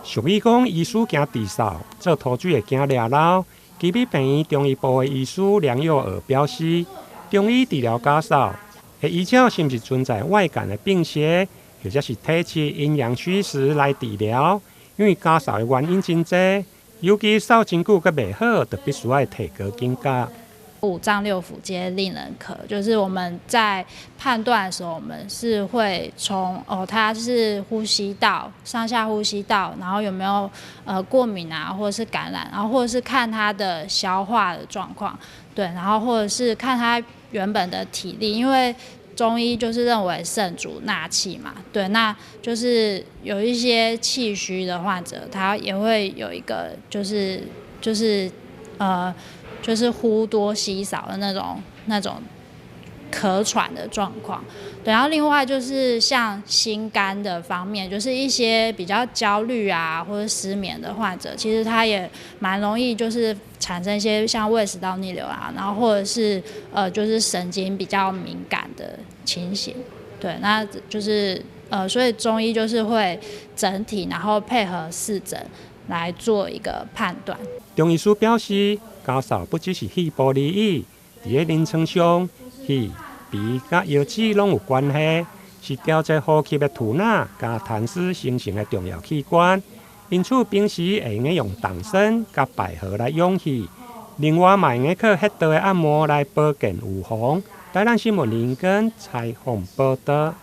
俗語講，醫師驚治嗽，做塗水的驚掠摟。基米病院中醫部的醫師梁幼娥表示，中醫治療咳嗽，會依照是毋是存在外感的病邪，或者是體質陰陽虛實來治療。因為咳嗽的原因真濟，尤其嗽真久閣袂好，就必須愛提高警覺。五臟六腑皆令人咳，就是我們在判斷的時候，我們是會從哦，他是呼吸道上下呼吸道，然後有沒有過敏啊，或者是感染，然後或者是看他的消化的狀況，對，然後或者是看他原本的體力，因為中醫就是認為腎主納氣嘛，對，那就是有一些氣虛的患者，他也會有一個就是呼多吸少的那種咳喘的狀況，對，然後另外就是像心肝的方面，就是一些比較焦慮啊或者失眠的患者，其實他也蠻容易就是產生一些像胃食道逆流啊，然後或者是就是神經比較敏感的情形，對，那就是所以中醫就是會整體，然後配合四診來做一個判斷。中醫師表示，咳嗽不只是肺部而已，佇咧臨床上，肺、鼻佮腰子攏有關係，是調節呼吸的吐納佮痰絲形成的重要器官。因此，平時會用得用黨參佮百合來養氣，另外嘛會用得靠穴道的按摩來保健預防。台南新聞林根採訪報道。